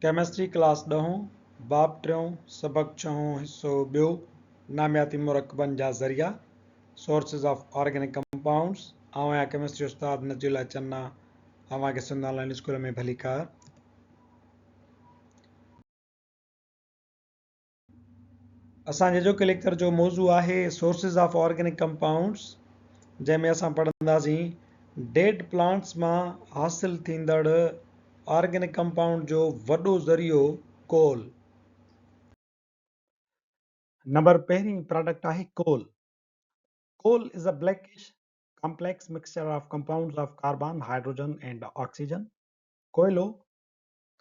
Chemistry class ڏهون، باب ٽيون، سبق ڇهون، حصو ٻيو، نامياتي مرڪبن جا ذريعا، Sources of Organic Compounds، آئون آهيان ڪيمسٽري استاد نجي الله چنا، اوهان کي سنڌ آن لائين اسڪول ۾ ڀليڪار. اسان جي اڄوڪي ليڪچر جو موضوع آهي سورسز آف آرگينڪ ڪمپائونڊز جنهن ۾ اسان پڙهنداسين ڊيڊ پلانٽس مان حاصل ٿيندڙ آرگينڪ ڪمپائونڊ جو وڏو ذريعو ڪول. نمبر پهرين پراڊڪٽ آهي coal. Coal is a blackish complex mixture of compounds of carbon, hydrogen and oxygen. ڪوئلو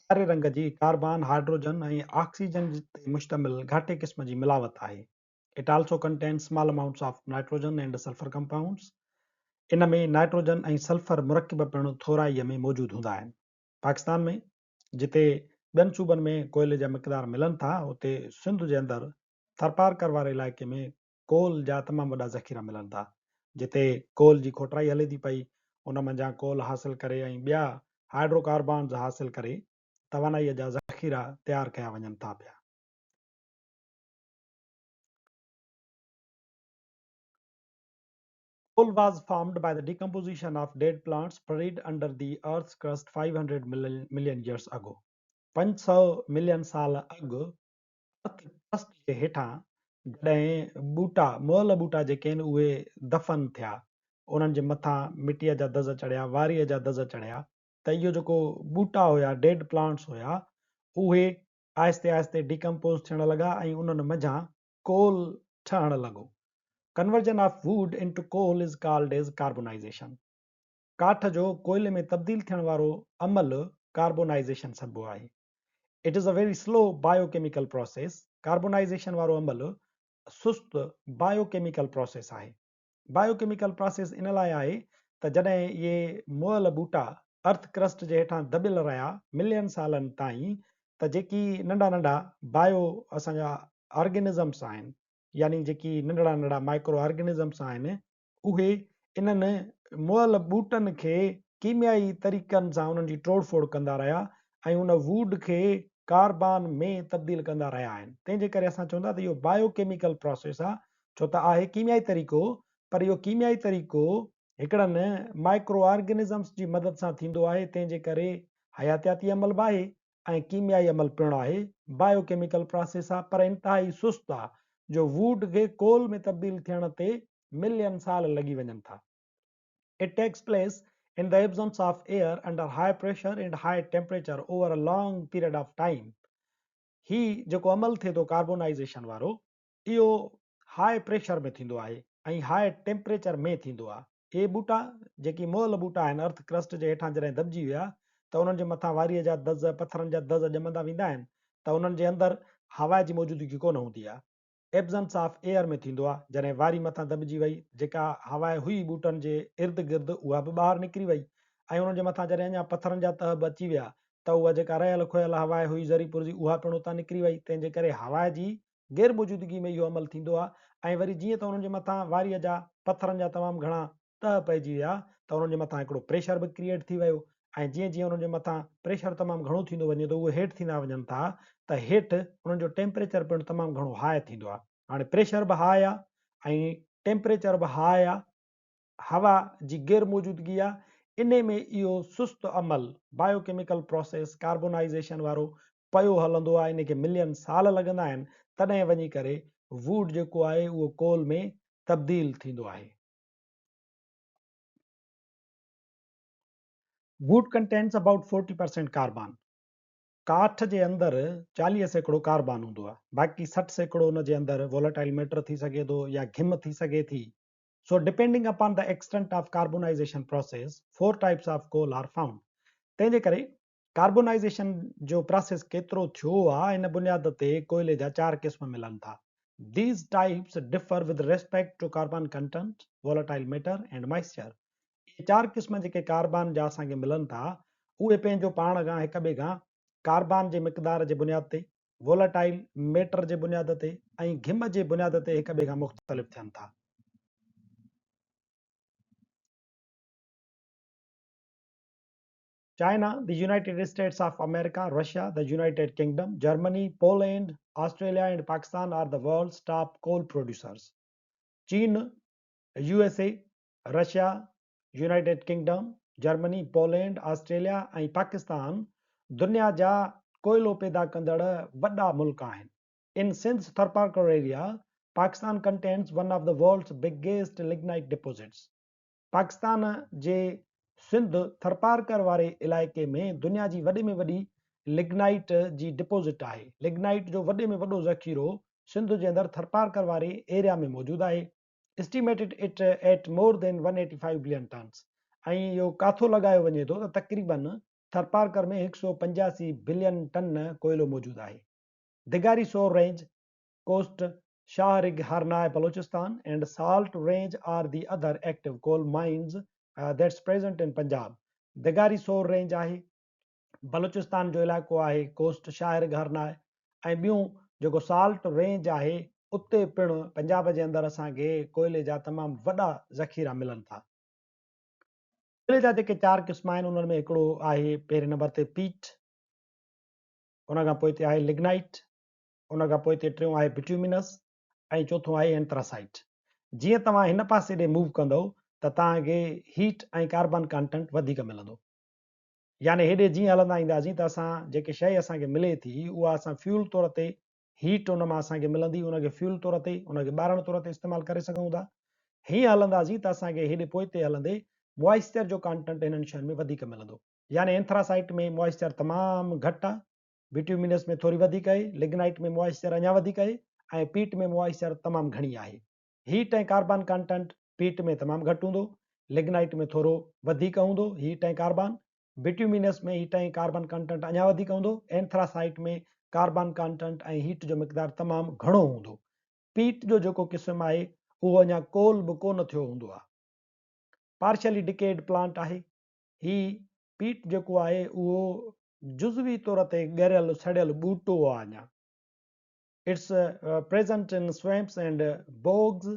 ڪاري رنگ جي ڪاربان، هائيڊروجن ۽ آڪسيجن تي مشتمل گهاٽي قسم جي ملاوت آهي. It also contains small amounts of nitrogen and sulphur compounds. In ۾ nitrogen ۽ sulphur مرڪب پڻ ٿورائيء ۾ موجود هوندا آهن. پاڪستان ۾ جتي ٻين صوبن ۾ ڪوئلي جا مقدار ملن ٿا، اتي سنڌ جي اندر ٿرپارڪر واري علائقي ۾ ڪول جا تمام وڏا ذخيرا ملن ٿا، جتي ڪول جي کوٽرائي هلي ٿي پئي، ان منجهان ڪول حاصل ڪري ۽ ٻيا هائيڊرو ڪاربانز حاصل ڪري توانائيء جا ذخيرا تيار ڪيا وڃن ٿا پيا. Coal was formed by the decomposition of dead plants buried under the earth's crust 500 million years ago. 500 million سال اڳ ارٿ ڪرسٽ جي هيٺان جڏهن ٻوٽا، مئل ٻوٽا جيڪي آهن اهي دفن ٿيا، انهن جي مٿان مٽيء جا دز چڙهيا، واريء جا دز چڙهيا ته اهو جيڪو ٻوٽا هيا، ڊيڊ پلانٽس هيا، اهي آهستي آهستي ڊيڪمپوز ٿيڻ لڳا ۽ انهن منجهان ڪول ٺهڻ لڳو. Conversion of wood into coal is called as carbonization. ڪاٺ جو ڪوئلي ۾ تبديل ٿيڻ وارو عمل ڪاربونائيزيشن سڏبو آهي. It is a very slow biochemical process. Carbonization وارو عمل سست بايو ڪيميڪل پراسيس آهي. بايو ڪيميڪل پراسيس ان لاء آهي ته جڏهن اهي مئل ٻوٽا ارٿ ڪرسٽ جي هيٺان دٻيل رهيا ملين سالن تائين ته جيڪي ننڍا ننڍا بايو اسان جا آرگينزمس آهن يعني جيڪي ننڍڙا ننڍڙا مائڪرو آرگينزمس آهن اهي انهن مئل ٻوٽن کي ڪيميائي طريقن سان انهن جي ٽوڙ ڦوڙ ڪندا رهيا ۽ ان ووڊ کي ڪاربان ۾ تبديل ڪندا رهيا آهن. تنهن جي ڪري اسان چون ٿا ته اهو بايو ڪيميڪل پراسيس آهي ڇو ته آهي ڪيميائي طريقو پر اهو ڪيميائي طريقو هڪڙن مائڪرو آرگنزمس جي مدد سان ٿيندو آهي تنهن جي ڪري حياتياتي عمل به آهي ۽ ڪيميائي عمل پڻ آهي، بايو ڪيميڪل پراسيس آ پر انتهائي سست آ جو ووڊ کي ڪول ۾ تبديل ٿيڻ تي ملين سال لڳي وڃن ٿا. It takes place in the absence of air under high pressure and high temperature over a long period of time. هي جيڪو عمل ٿئي ٿو ڪاربونائيزيشن وارو اهو هاء پريشر ۾ ٿيندو آهي ۽ هاء ٽيمپريچر ۾ ٿيندو آ. اهي ٻوٽا، جيڪي مئل ٻوٽا آهن، ارٿ ڪرسٽ جي هيٺان جڏهن دٻجي ويا ته انهن جي مٿان واريء جا دز، پٿرن جا دز ڄمندا ويندا آهن ته انهن جي اندر هوا جي موجودگي ڪونه هوندي آهي. ايبزنس آف ايئر ۾ ٿيندو آهي. جڏهن واري مٿان دٻجي وئي، جيڪا هوا هئي ٻوٽن جي ارد گرد اها به ٻاهر نڪري وئي ۽ انهن جي مٿان جڏهن اڃا پٿرن جا تهه به اچي ويا ته اها جيڪا رهيل کويل هوا هئي ذري پرزي اها پڻ اتان نڪري وئي، تنهن جي ڪري هوا جي غير موجودگي ۾ اهو عمل ٿيندو آهي ۽ وري جيئن ته انهن جي مٿان واريء جا پٿرن جا تمام گهڻا تهه پئجي ويا ته انهن جي مٿان هڪڙو پريشر به ڪريئيٽ ٿي ويو ۽ جيئن جيئن انهن جي مٿان پريشر تمام گهڻو ٿيندو وڃي ٿو اهي هيٺ ٿيندا وڃن ٿا ته هيٺ انهن جو ٽيمپريچر پڻ تمام گهڻو هاء ٿيندو آهي. هاڻي پريشر به هاء آهي ۽ ٽيمپريچر به هاء آهي. هوا جي غير موجودگي آ، انهي ۾ اهو سست عمل، بايو ڪيميڪل پراسيس، ڪاربونائيزيشن وارو پيو هلندو آ، انهي کي ملين سال لڳندا آهن، تڏهن وڃي ڪري ووڊ جيڪو آهي اهو ڪول ۾ تبديل ٿيندو آهي. Wood contains about 40% carbon. ڪاٺ جي اندر 40% ڪاربان هوندو آ، باقي 60% ان جي اندر ووليٽائل ميٽر ٿي سگهي ٿو يا گهم ٿي سگهي ٿي. So depending upon the extent of carbonization process, four types of coal are found. تنهن جي ڪري ڪاربونائيزيشن جو پراسيس ڪيترو ٿيو آ ان بنياد تي ڪوئلي جا چار قسم ملن ٿا. These types differ with respect to carbon content, volatile matter and moisture. اهي چار قسم جيڪي ڪاربان جا اسان کي ملن ٿا اهي پنهنجو پاڻ کان هڪ ٻئي کان ڪاربان جي مقدار جي بنياد تي، ووليٽائل ميٽر جي بنياد تي ۽ گهم جي بنياد تي هڪ ٻئي کان مختلف ٿين ٿا. China, the United States of America, Russia, the United Kingdom, Germany, Poland, Australia and Pakistan are the world's top coal producers. چين، U S A, Russia, United Kingdom, Germany, Poland, Australia ۽ Pakistan دنيا جا ڪوئلو پيدا ڪندڙ وڏا ملڪ آهن. In Sindh's Tharparkar area, Pakistan contains one of the world's biggest lignite deposits. Pakistan جي سنڌ ٿرپارڪر واري علائقي ۾ دنيا جي وڏي ۾ وڏي لگنائيٽ جي ڊپوزٽ آهي. لگنائيٽ جو وڏي ۾ وڏو ذخيرو سنڌ جي اندر ٿرپارڪر واري ايريا ۾ موجود آهي. Estimated it at more than 185 billion tons ۽ اهو ڪاٿو لڳايو وڃي ٿو ته تقريبن ٿرپارڪر ۾ 185 بلين ٽن ڪوئلو موجود آهي. Digari Sur range, Khost, Shah Rag Harnai Balochistan and Salt range are the other active coal mines that's present in Punjab. Digari Sur range آهي، بلوچستان جو علائقو آهي کوسٽ، شاهه رگ هرنائي ۽ ٻيون جيڪو سالٽ رينج آهي اتي پڻ پنجاب جي اندر اسان کي ڪوئلي جا تمام وڏا ذخيرا ملن ٿا. ڪوئلي جا جيڪي چار قسم آهن انهن ۾ هڪڙو آهي پهرين نمبر تي پيٽ، ان کان پوئتي آهي لگنائيٽ، ان کان پوئتي ٽيون آهي بٽيومينس ۽ چوٿون آهي اينٿراسائيٽ. جيئن توهان هن پاسي ڏي موو ڪندؤ ته توهان کي هيٽ ۽ ڪاربان ڪانٽنٽ وڌيڪ ملندو. يعني هيڏي جيئن هلندا اينداسين ته اسان جيڪي شيء اسان کي ملي ٿي اها اسان فيول طور تي هيٽ ان مان اسان کي ملندي ان کي فيول طور تي ان کي ٻارڻ طور تي استعمال ڪري سگهون ٿا. هيئن هلنداسين ته اسان کي هيڏي پوئتي هلندي موائسچر جو ڪانٽنٽ هنن شين ۾ وڌيڪ ملندو. يعني اينٿراسائيٽ ۾ موائسچر تمام گهٽ آهي. بٽيومينس ۾ ٿوري وڌيڪ آهي، لگنائيٽ ۾ موائسچر اڃا وڌيڪ آهي ۽ پيٽ ۾ موائسچر تمام گهڻي آهي. هيٽ ۽ ڪاربان ڪانٽنٽ پيٽ ۾ تمام گهٽ هوندو، لگنائيٽ ۾ ٿورو وڌيڪ هوندو هيٽ ۽ ڪاربان، بٽيومينس ۾ هيٽ ۽ ڪاربان ڪانٽنٽ اڃا وڌيڪ هوندو، اينٿراسائيٽ ۾ ڪاربان ڪانٽنٽ ۽ هيٽ جو مقدار تمام گهڻو هوندو. پيٽ جو جيڪو قسم آهي اهو اڃا ڪول به ڪونه ٿيو هوندو آهي. پارشلي ڊڪيڊ پلانٽ آهي. هي پيٽ جيڪو آهي اهو جزوي طور تي ڳريل سڙيل ٻوٽو آهي اڃا. It's present in swamps and bogs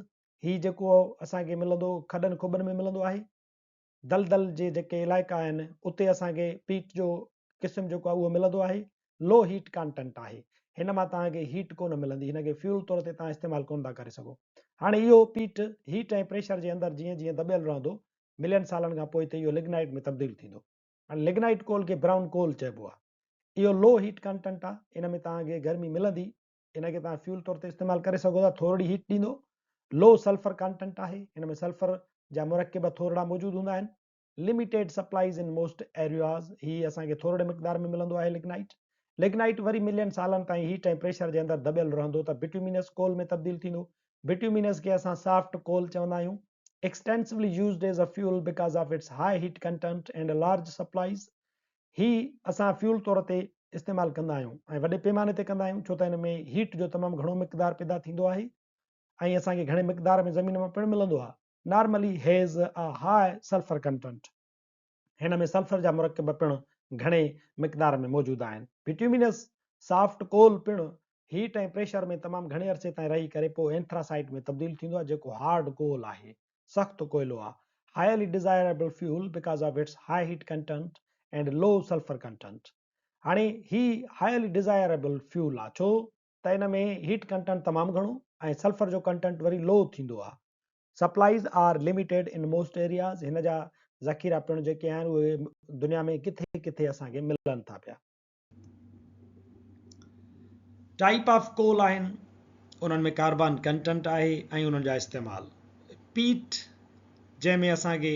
هي جيڪو اسان کي ملندو کڏن کوٻن ۾ ملندو آهي. دلدل جي جيڪي علائقا آهن اتي اسان کي پيٽ جو قسم جيڪو آهي اهو ملندو آهي. لو هيٽ ڪانٽنٽ آهي. هن مان توهان کي هيٽ ڪونه ملندي هن کي فيول طور تي توهان استعمال ڪونه ٿا ڪري سگهو. هاڻي اهو پيٽ هيٽ ۽ پريشر جي اندر جيئن جيئن دٻيل رهندو ملين سالن کان پوء هتي اهو لگنائيٽ ۾ تبديل ٿيندو. هاڻي لگنائيٽ ڪول کي برائون ڪول چئبو آهي. اهو لو هيٽ ڪانٽنٽ آهي، ان ۾ توهان کي گرمي ملندي، ان کي توهان فيول طور تي استعمال ڪري سگهو ٿا، ٿورڙي هيٽ ڏيندو. لو سلفر ڪانٽنٽ آهي، ان ۾ سلفر جا مرڪب ٿورڙا موجود هوندا آهن. لميٽيڊ سپلائيز ان موسٽ ايرياز، هي اسان کي ٿورڙي مقدار ۾ ملندو آهي لگنائيٽ. لگنائيٽ وري ملين سالن تائين هيٽ ۽ پريشر جي اندر دٻيل رهندو ته بٽيومينس ڪول ۾ تبديل ٿيندو. بٽيومينس کي اسان سافٽ ڪول چوندا آهيون. Extensively used as a fuel because of its high heat content and large supplies هي اسان فيول طور تي استعمال ڪندا آهيون ۽ وڏي پيماني تي ڪندا آهيون ڇو ته هن ۾ هيٽ جو تمام گهڻو مقدار پيدا ٿيندو آهي ۽ اسان کي گهڻي مقدار ۾ زمين مان پڻ ملندو آهي. Normally has a high sulphur content هن ۾ سلفر جا مرڪب پڻ گهڻي مقدار ۾ موجود آهن. بٽيومينس سافٽ ڪول پڻ هيٽ ۽ پريشر ۾ تمام گهڻي عرصي تائين رهي ڪري پوء اينٿراسائيٽ ۾ تبديل ٿيندو آهي جيڪو هارڊ ڪول آهي، سخت ڪوئلو آهي، highly desirable fuel because of its high heat content and low sulphur content. هاڻي هي هائلي ڊيزائريبل فيول آهي ڇو ته ان ۾ هيٽ ڪنٽينٽ تمام گهڻو ۽ سلفر جو ڪنٽينٽ وري لو ٿيندو آهي. Supplies are limited in most areas هن جا ذخيرا پڻ جيڪي آهن اهي دنيا ۾ ڪٿي ڪٿي اسان کي ملن ٿا پيا. ٽائيپ آف ڪول آهن انهن ۾ ڪاربان ڪنٽنٽ آهي ۽ انهن جا استعمال پيٽ جنهن ۾ اسان کي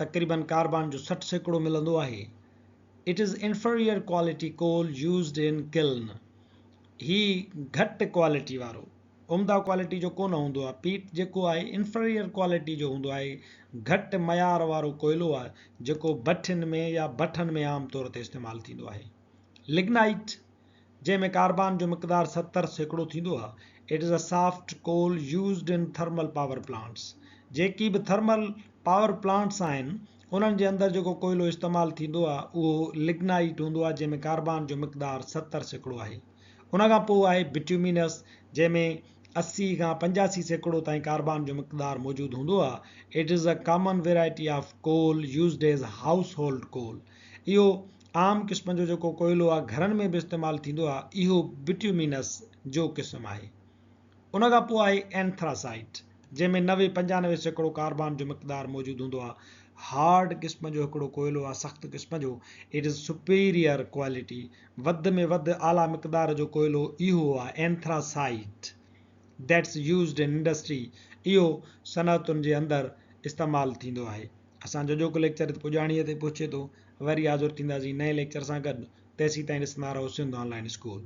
تقريبن ڪاربان جو 60% ملندو آهي it is inferior quality coal used in kiln هي گهٽ ڪوالٽي وارو عمده ڪوالٽي جو ڪونه هوندو آهي پيٽ جيڪو آهي انفيريئر ڪوالٽي جو هوندو آهي گهٽ معيار وارو ڪوئلو آهي جيڪو بٺين ۾ يا بٺن ۾ عام طور تي استعمال ٿيندو آهي لگنائيٽ جنهن ۾ ڪاربان جو مقدار 70% ٿيندو آهي it is a soft coal used in thermal power plants جيڪي به ٿرمل پاور پلانٽس آهن انهن جي اندر جيڪو ڪوئلو استعمال ٿيندو آهي اهو لگنائيٽ هوندو آهي جنهن ۾ ڪاربان جو مقدار 70% آهي ان کان پوء آهي بٽيومينس جنهن ۾ 80 کان 85% تائين ڪاربان جو مقدار موجود هوندو آهي. It is a common variety of coal used as household coal. اهو عام قسم جو جيڪو ڪوئلو آهي گهرن ۾ به استعمال ٿيندو آهي اهو بٽيومينس جو قسم آهي. ان کان پوء آهي اينٿراسائيٽ جنهن ۾ 90 95% ڪاربان جو مقدار موجود هوندو آهي. هارڊ قسم جو هڪڙو ڪوئلو آهي سخت قسم جو it is superior quality وڌ ۾ وڌ اعليٰ مقدار جو ڪوئلو اهو آهي anthracite that's used in industry اهو صنعتن جي اندر استعمال ٿيندو آهي. اسان جو اڄوڪو ليڪچر هت پڄاڻيء تي پهچي ٿو. وري حاضر ٿينداسين نئين ليڪچر سان گڏ. تيسين تائين ڏسندا رهو سنڌ آن لائين اسڪول.